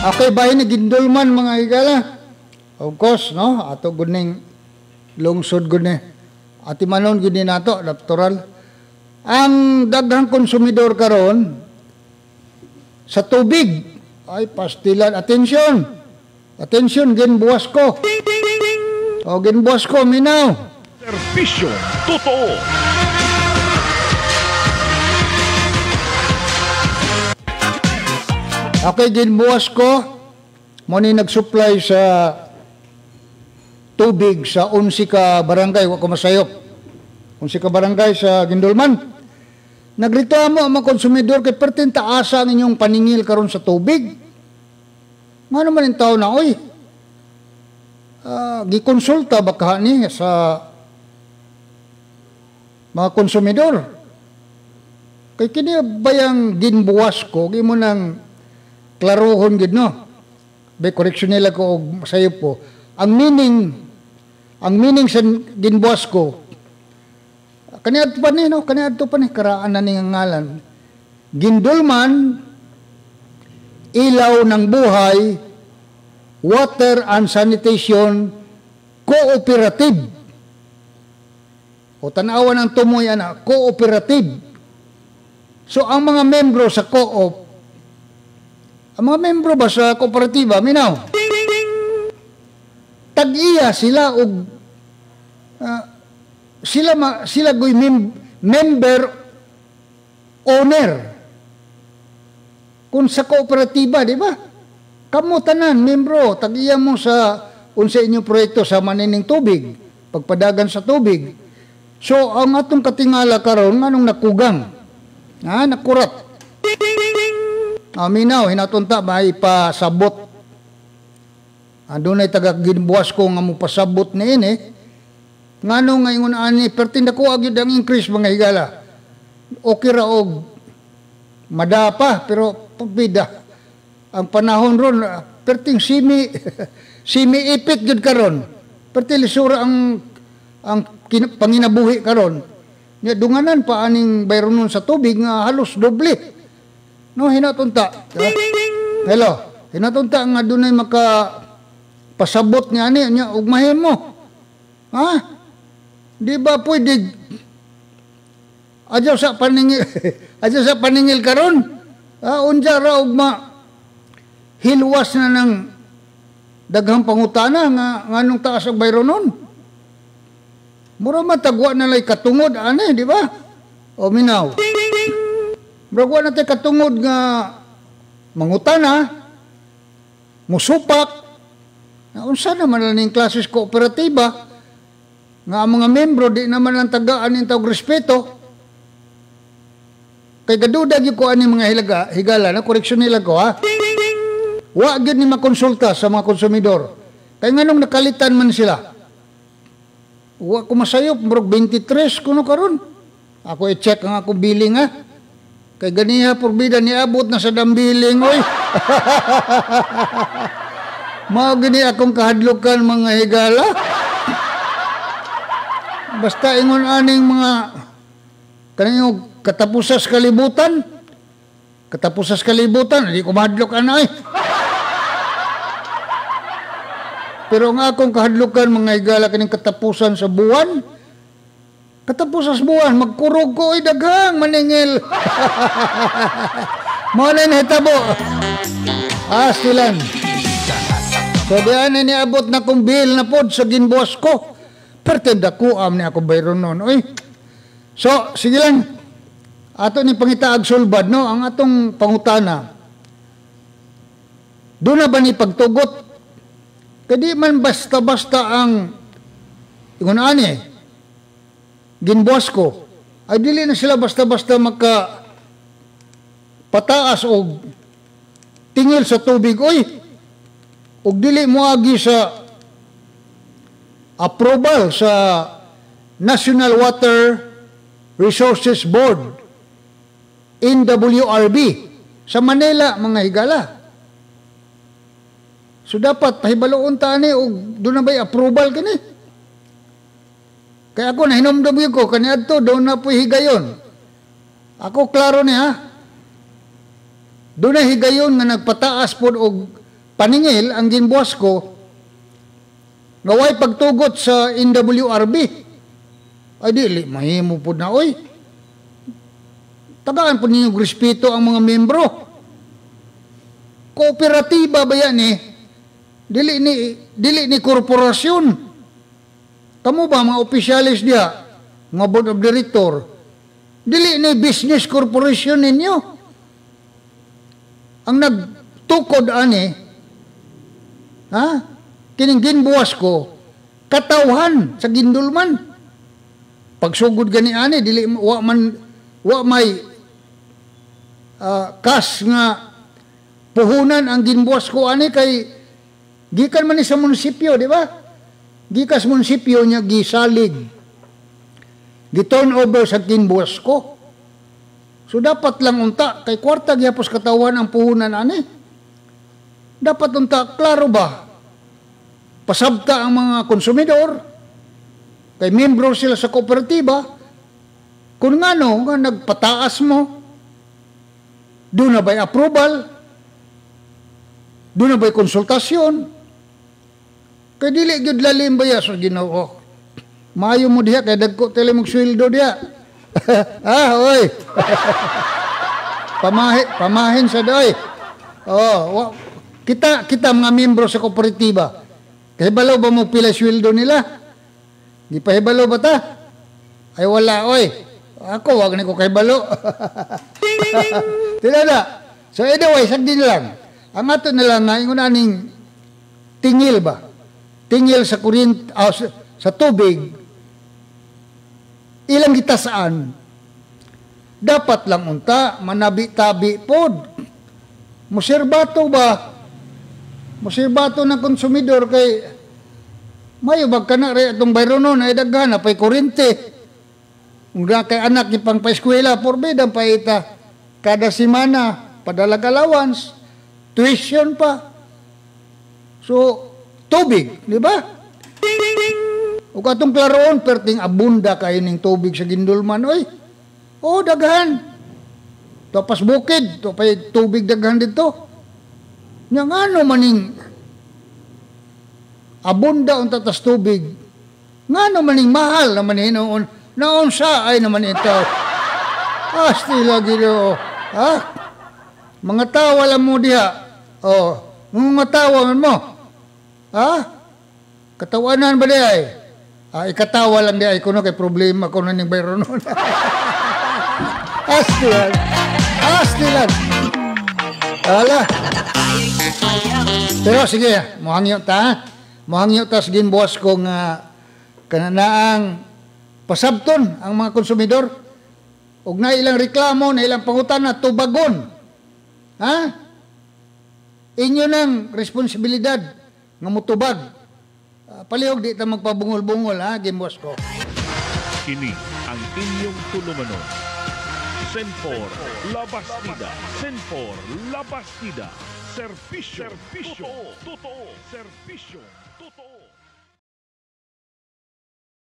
Okay, bahin ni Gindulman, mga higala. Of course, no? Ato guning lungsod gud ni. Atimanon gud ni nato, natural. Ang daghang konsumidor karon sa tubig ay pastilan. Atensyon. Atensyon, ginbuwas ko. O, ginbuwas ko, minaw. Serbisyo totoo. Okay, ginbuwas ko. Mo ni nag-supply sa tubig sa 11 ka barangay, wa ko masayop. 11 ka barangay sa Guindulman. Nagreklamo ang mga konsumidor kay perting taasa ang inyong paningil karon sa tubig. Nga naman ang tao na, oy, gikonsulta ba ka ni sa mga konsumidor? Kay kini bayang ginbuwas ko, gi mo nang klarohon gid, no? Be correction nila ko og masayop ko. Ang meaning sa ginbuwas ko, kaniadto pa ni, no? Kaniadto pa ni karaan na ning ngalan. Guindulman, Ilaw ng Buhay, Water and Sanitation Cooperative. O tanawan ang tumoy ana, cooperative. So ang mga membro sa co-op, ang mga membro ba sa kooperatiba, minaw? Tag-iya sila og sila ma, sila goy member owner. Kung sa kooperatiba, di ba? Kamo tanan membro, tag-iya mo sa unsa inyong proyekto sa manining tubig, pagpadagan sa tubig. So ang atong katingala karon, nganong nakugang? Ha, nakurat. Aminaw, hinatunta may pasabot. Adunay taga ginbuwas ko nga mopasabot ni ini. Ngano nga ingon ani perting dako gyud ang increase, mga higala. Okay ra og madapa, pero pagbida ang panahon ron perting simi simi ipit gyud karon. Perting lisura ang panginabuhi karon. Nya dunganan pa aning bayronon sa tubig nga halos doble. No, hinatunta. Hello. Hinatunta nga dunay maka pasabot ni ani nya ug mahimo. Ha? Di ba pwede adyaw sa paningil, adyaw sa paningil karon? Ha, unja ra og ma hilwas na ng daghang pangutana nga nganong taas ang bayronon. Mura man tagwa na lay katungod ani, di ba? O minaw. Mura wa na tay katungod nga mangutana, musupak, na unsa naman lang ning klases kooperatiba nga ang mga membro di naman lang tagaan ning tawag respeto. Kay gaduda gyud ko ani, mga hilaga, higala na koreksyon nila ko ha. Wa gyud ni makonsulta sa mga konsumidor. Kay nganong nakalitan man sila? Wa ko masayop, murag 23 kuno karon. Ako i-check ang akong billing ha. Kay ganiha porbida niabot na sa dambiling oy. Mao gini akong kahadlukan, mga higala. Basta ingon aning mga kanang katapusas kalibutan. Katapusas kalibutan, hindi ko mahadlok ana eh. Pero ang akong kahadlukan, mga higala, kaning katapusan sa buwan. Katapusan sa buwan, magkurog ko ay daghang maningil. Mao na nahitabo. Ah, stilan. So diyan na niabot na kong bill na pod sa ginbuwas ko. Pertenda ko am ni ako bayron noon. Oy. So, sige lang. Ato ni pangitaag sulbad, no, ang atong pangutana. Doon na ba ni pagtugot? Kadi man basta-basta ang ingon ani ginbuwas ko ay dili na sila basta-basta maka pataas og tingil sa tubig oy ug dili moagi sa approval sa National Water Resources Board, NWRB, sa Manila, mga higala. So dapat pahibaluon ta ani og doon na ba'y approval kini. Kaya ako nahinumdum gyud ko kaniadto doon na po'y higayon. Ako klaro ni ha. Doon na higayon nga nagpataas pod og Paningil ang Ginbuasco nga way pagtugot sa NWRB. Ay dili mahimo pud na, oy. Tagaan po ninyo respeto ang mga membro. Kooperatiba ba yan eh? Dili ni korporasyon. Kamo ba mga opisyalis diha, mga board of director, dili ni business corporation ninyo. Ang nagtukod ani, ha? Kining Ginbuasco, katawhan sa Guindulman. Pagsugod gani ani, dili wa man wa may cash nga puhunan ang Ginbuasco ani kay gikan man ni sa munisipyo, di ba? Gikan sa munisipyo niya gisalig. Gi-turn over sa Ginbuasco. So dapat lang unta kay kwarta gyapon katawan ang puhunan ani. Dapat unta klaro ba? Pasabta ang mga konsumidor kay membro sila sa kooperatiba. Kung ngano nga nagpataas mo, doon na ba'y approval? Doon na ba'y konsultasyon? Kay dili gyud lalim ba ya sa Ginoo. Maayo mo diha kay dagko tele mong sweldo diha. Ah, oy. Pamahin sa doy. Oh, kita kita mga membro sa kooperatiba. Kahibalo ba mo pila sweldo nila? Di pa hibalo ba ta? Ay wala, oy. Ako, wag ni ko kahibalo. Tila na. So anyway, sagdi na lang. Ang ato na lang nga, ingon aning tingil ba? Tingil sa kuryente, sa tubig, ilang gitasaan, dapat lang unta, manabi-tabi pod. Muserbato ba? Muserbato ng konsumidor kay mayo bag kana re atong bayronon ay daghan na pay kuryente. Ug kay anak ni pang paeskwela porbida paita kada semana padalag allowance, tuition pa. So tubig, di ba? Ug atong klaroon perting abunda kayo ning tubig sa Guindulman, oy. Oh, daghan. Tapas bukid, to pay tubig daghan dito. Nya ngano maning abunda unta tas tubig. Ngano maning mahal naman hinuon. Naunsa ay naman ito. Asti lagi do. Ha? Mga tawa lang mo diha. Oh, mga tawa man mo. Ha? Katawanan ba diha ay? Ah, ikatawa lang diha ay kuno kay problema kuno ning bayron nun. Asti lang. Asti lang. Ala. Pero sige, mohangyo ta. Mohangyo ta sa Ginbuasco nga kananaang pasabton ang mga konsumidor. Ug na ilang reklamo, na ilang pangutana, tubagon. Ha? Inyo nang responsibilidad nga mutubag. Palihog di ta magpabungol-bungol ha, Ginbuasco. Kini ang inyong tulumanon. Senfor La Bastida. Senfor La Bastida. Servisyo. Servisyo. Totoo. Totoo. Servisyo. Totoo.